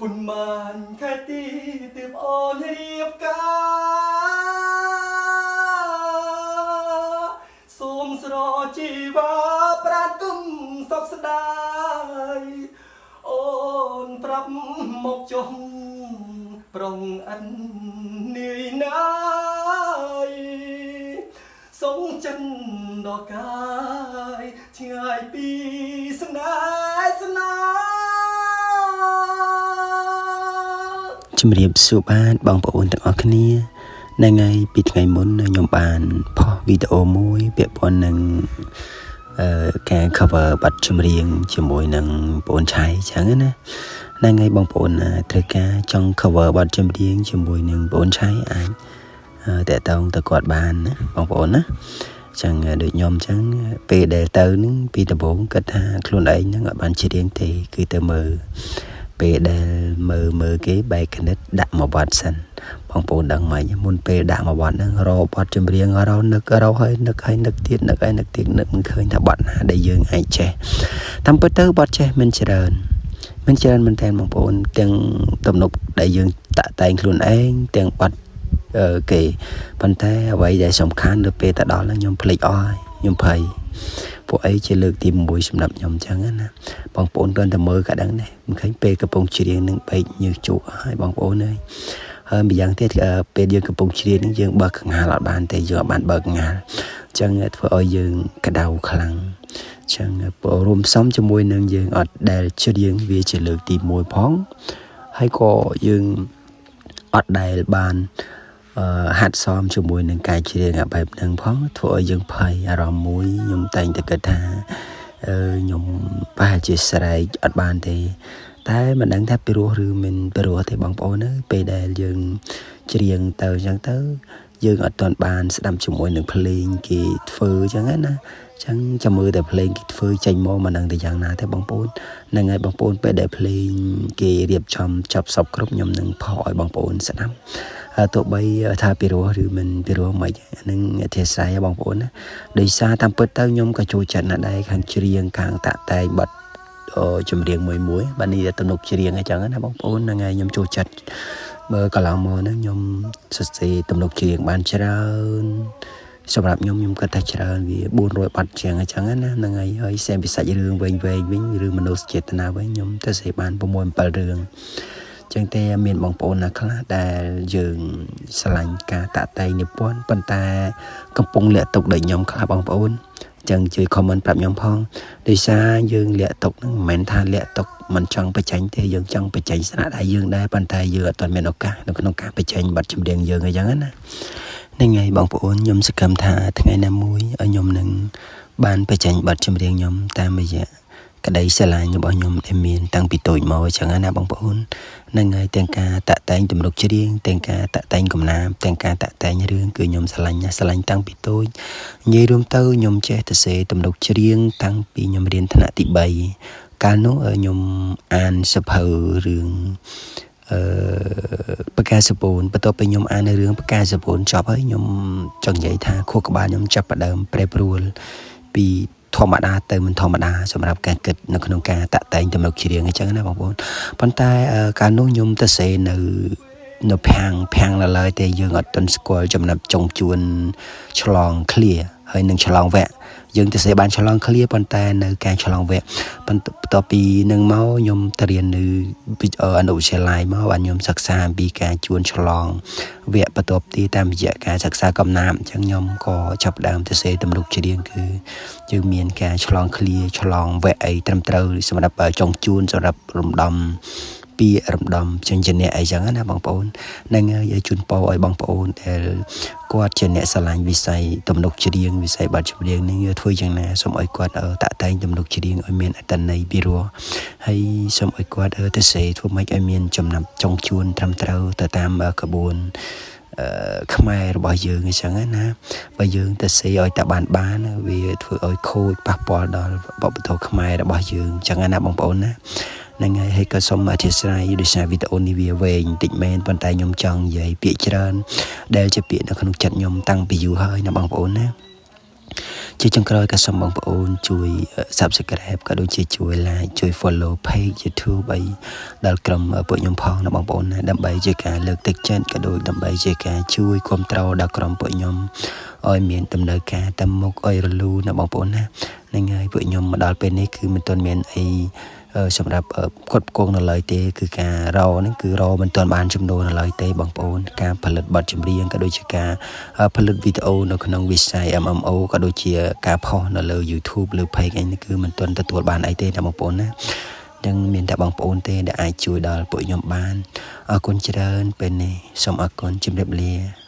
ពុនមានខែទីទើបអូនរៀបការសូមស្រជីវ៉ាប្រានគុំសោកស្ដាយអូនប្រាប់មកចុះប្រុងអិននាយណាយ សងចិនដល់កាយឆ្ងាយពីស្នេហ៍ស្នា ជំរាបសួរបាទបងប្អូនទាំងអស់គ្នានៅថ្ងៃពីថ្ងៃមុនខ្ញុំបានផុសវីដេអូមួយពាក់ព័ន្ធនឹងអឺការ cover បទចម្រៀងជាមួយនឹងបងឆៃចឹងណានៅថ្ងៃបងប្អូនណាត្រូវការចង់ cover បទចម្រៀងជាមួយនឹងបងឆៃអាចតាក់ទងទៅគាត់បានណាបងប្អូនណាចឹងដូចខ្ញុំចឹងពេលដែលទៅនឹងពីដំបូងគិតថាខ្លួនឯងនឹងអត់បានច្រៀងទេគឺទៅមើល ពេលដែលមើលមើលគេបែកគណិតដាក់មកវត្តសិនបងប្អូនដឹងមិនមុនពេលដាក់មកវត្តហ្នឹងរកបទចម្រៀងរកនឹករកហើយនឹកហើយនឹកទៀតនឹកហើយនឹកទៀតនឹកមិនឃើញថាបទណាដែលយើងអាចចេះតាមពិតទៅបទចេះមិនច្រើនមិនច្រើនមែនតើបងប្អូនទាំងទំនុកដែលយើងតាក់តែងខ្លួនឯងទាំងបទគេប៉ុន្តែអ្វីដែលសំខាន់នៅពេលទៅដល់ហ្នឹងខ្ញុំភ្លេចអស់ហើយខ្ញុំភ័យពួកអីជាលើកទី1សម្រាប់ខ្ញុំចឹងណាបងប្អូនគ្រាន់តែមើលក៏ដឹងដែរមិនឃើញពេលកំពុងច្រៀងនឹងបែកញើសជក់ហើយបងប្អូនអើយហើយម្យ៉ាងទៀតពេលយើងកំពុងច្រៀងនឹងយើងបើកកង្ហាលអត់បានទេយើងអត់បានបើកកង្ហាលអញ្ចឹងធ្វើឲ្យយើងក្តៅខ្លាំងអញ្ចឹងរួមផ្សំជាមួយនឹងយើងអត់ដែលច្រៀងវាជាលើកទី1ផងហើយក៏យើងអត់ដែលបានអឺហាត់សមជាមួយនឹងការច្រៀងអាបែបហ្នឹងផងធ្វើឲ្យយើងភ័យអារម្មណ៍មួយខ្ញុំតែងតែគិតថាអឺខ្ញុំប្រហែលជាស្រែកអត់បានទេ តែមិនដឹងថាពិរោះឬមិនពិរោះទេបងប្អូនអើយពេលដែលយើងច្រៀងទៅអញ្ចឹងទៅយើងអត់ទាន់បានស្ដាប់ជាមួយនឹងភ្លេងគេធ្វើអញ្ចឹងណាអញ្ចឹងចាំមើលតែភ្លេងគេធ្វើចេញមកមិនដឹងតែយ៉ាងណាទេបងប្អូនហ្នឹងហើយបងប្អូនពេលដែលភ្លេងគេរៀបចំចាប់សពគ្រប់ខ្ញុំនឹងផុសឲ្យបងប្អូនស្ដាប់ទោះបីថាពិរោះឬមិនពិរោះមិនហ្នឹងអធិស្ឋានបងប្អូនណាដោយសារតាមពិតទៅខ្ញុំក៏ចូលចិត្តណាស់ដែរខាងច្រៀងខាងតាក់តែងបទចម្រៀងមួយមួយបាទនេះទំនុកច្រៀងអញ្ចឹងណាបងប្អូនហ្នឹងហើយខ្ញុំចូលចិត្តមើលកន្លងមកហ្នឹងខ្ញុំសរសេរទំនុកច្រៀងបានច្រើនសម្រាប់ខ្ញុំខ្ញុំគិតថាច្រើនវា400បាត់ជាងអញ្ចឹងណាហ្នឹងហើយហើយសែមពិសាច់រឿងវែងវែងវិញឬមនោសចេតនាវិញខ្ញុំទៅសេបាន6 7រឿងចឹងទេមានបងប្អូនណាខ្លះដែលយើងស្រឡាញ់ការតាក់តែងនិពន្ធប៉ុន្តែកំពុងលាក់ទុកដូចខ្ញុំខ្លះបងប្អូនចឹងជួយ comment ប្រាប់ខ្ញុំផងដោយសារយើងលាក់ទុកហ្នឹងមិនមែនថាលាក់ទុកមិនចង់បញ្ចេញទេយើងចង់បញ្ចេញស្នាដៃយើងដែរប៉ុន្តែយើងអត់ទាន់មានឱកាសនៅក្នុងការបញ្ចេញបទចម្រៀងយើងអីចឹងណាហ្នឹងហើយបងប្អូនខ្ញុំសង្ឃឹមថាថ្ងៃណាមួយឲ្យខ្ញុំនឹងបានបញ្ចេញបទចម្រៀងខ្ញុំតាមរយៈក្តីស្រឡាញ់របស់ខ្ញុំដែលមានតាំងពីតូចមកអញ្ចឹងណាបងប្អូនហ្នឹងហើយទាំងការតាក់តែងទំនុកច្រៀងទាំងការតាក់តែងកំណាព្យទាំងការតាក់តែងរឿងគឺខ្ញុំស្រឡាញ់ណាស់ស្រឡាញ់តាំងពីតូចនិយាយរួមទៅខ្ញុំចេះទៅសេទំនុកច្រៀងតាំងពីខ្ញុំរៀនថ្នាក់ទី3កាលនោះខ្ញុំអានសភៅរឿងអឺបកាសពូនបន្ទាប់ពីខ្ញុំអានរឿងបកាសពូនចប់ហើយខ្ញុំចង់និយាយថាខួរក្បាលខ្ញុំចាប់ផ្ដើមប្រែប្រួលពីធម្មតាទៅមិនធម្មតាសម្រាប់ការគិតនៅក្នុងការតាក់តែងទំនុកច្រៀងអញ្ចឹងណាបងប្អូនប៉ុន្តែកាលនោះខ្ញុំទៅសេនៅនៅភាំងភាំងនៅឡើយទេយើងអត់ទាន់ស្គាល់ចំណាប់ចុងជួនឆ្លងឃ្លាហើយនឹងឆ្លងវគ្គយើងទៅសេបានឆ្លងឃ្លាប៉ុន្តែនៅការឆ្លងវគ្គបន្ទាប់ពីនឹងមកខ្ញុំទៅរៀននៅអនុវិទ្យាល័យមកបានខ្ញុំសិក្សាអំពីការជួនឆ្លងវគ្គបន្ទាប់ទីតាមរយៈការសិក្សាកំណាព្យអញ្ចឹងខ្ញុំក៏ចាប់ផ្ដើមទៅសេទំនុកច្រៀងគឺយើងមានការឆ្លងឃ្លាឆ្លងវគ្គអីត្រឹមត្រូវសម្រាប់ចុងជួនសម្រាប់រំដំពាក្យរំដំចិញ្ចនៈអីចឹងណាបងប្អូនហ្នឹងហើយជូនពរឲ្យបងប្អូនដែលគាត់ជាអ្នកស្រឡាញ់វិស័យទំនុកច្រៀងវិស័យបទចម្រៀងនេះធ្វើយ៉ាងណាសូមឲ្យគាត់តាក់តែងទំនុកច្រៀងឲ្យមានអត្ថន័យពីរោះហើយសូមឲ្យគាត់ទៅសេធ្វើម៉េចឲ្យមានចំណាប់ចុងជួនត្រឹមត្រូវទៅតាមក្បួនខ្មែររបស់យើងអញ្ចឹងណាបើយើងទៅសេឲ្យតែបានបានវាធ្វើឲ្យខូចប៉ះពាល់ដល់វប្បធម៌ខ្មែររបស់យើងអញ្ចឹងណាបងប្អូនណាហ្នឹងហើយហើយក៏សូមអធិស្ឋានដោយសារវីដេអូនេះវាវែងតិចមែនប៉ុន្តែខ្ញុំចង់និយាយពាក្យច្រើនដែលជាពាក្យនៅក្នុងចិត្តខ្ញុំតាំងពីយូរហើយណាបងប្អូនណា ជាចុងក្រោយក៏សូមបងប្អូនជួយ Subscribe ក៏ដូចជាជួយ Like ជួយ Follow Page YouTube អីដល់ក្រុមពួកខ្ញុំផងណាបងប្អូនណាដើម្បីជាការលើកទឹកចិត្តក៏ដូចដើម្បីជាការជួយគ្រប់គ្រងដល់ក្រុមពួកខ្ញុំឲ្យមានដំណើរការតាមមុខឲ្យរលូនណាបងប្អូនណាហ្នឹងហើយពួកខ្ញុំមកដល់ពេលនេះគឺមិនទាន់មានអីសម្រាប់គាត់ផ្គងនៅឡើយទេគឺការរហ្នឹងគឺរមិនទាន់បានចំនួននៅឡើយទេបងប្អូនការផលិតបទចម្រៀងក៏ដូចជាការផលិតវីដេអូនៅក្នុងវិស័យ MMO ក៏ដូចជាការផុសនៅលើ YouTube លើ page អីនេះគឺមិនទាន់ទទួលបានអីទេណាបងប្អូនណានឹងមានតែបងប្អូនទេដែលអាចជួយដល់ពួកខ្ញុំបានអរគុណច្រើនពេលនេះសូមអរគុណជម្រាបលា។